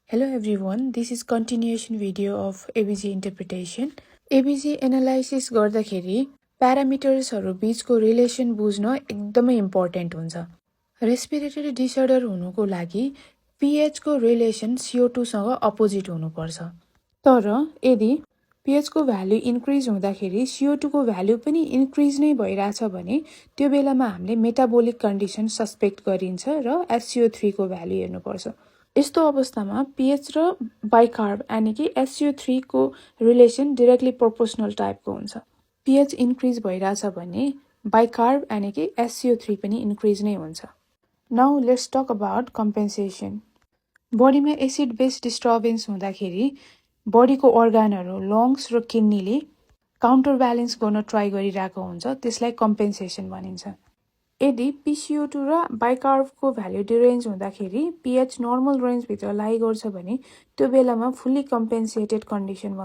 Hello everyone, this is continuation video of ABG interpretation. ABG analysis गर्दाखेरि प्यारामिटर्सहरु बीचको relation बुझ्न एकदमै इम्पोर्टेन्ट हुन्छ। रेस्पिरेटरी डिसअर्डर हुनुको लागि pH को रिलेसन CO2 सँग अपोजिट हुनुपर्छ। तर यदि pH को भ्यालु इन्क्रिज हुँदाखेरि CO2 को भ्यालु पनि इन्क्रिज नै भइराछ भने त्यो बेलामा हामीले मेटाबोलिक कन्डिसन सस्पेक्ट गरिन्छ र SCO3 को भ्यालु हेर्नुपर्छ। यस्तो अवस्थामा pH र बाइकार्ब यानी कि SCO3 को रिलेसन डाइरेक्टली प्रोपोर्शनल टाइपको हुन्छ। pH इन्क्रिज भइराछ भने बाइकार्ब यानी कि SCO3 पनि इन्क्रिज नै हुन्छ। Now let's talk about compensation. बडीमा एसिड बेस डिस्टर्बेन्स हुँदाखेरि बडीको अर्गानहरु लङ्स र किडनीले काउन्टर ब्यालेन्स गर्न ट्राई गरिरहेको हुन्छ, त्यसलाई कम्पेन्सेसन भनिन्छ। यदि PCO2 र बाइकार्बको भ्यालु डिरेन्ज हुँदाखेरि pH नर्मल रेन्ज भित्र लाई गर्छ भने त्यो बेलामा फुल्ली कम्पेन्सेटेड कन्डिसन भन्छ।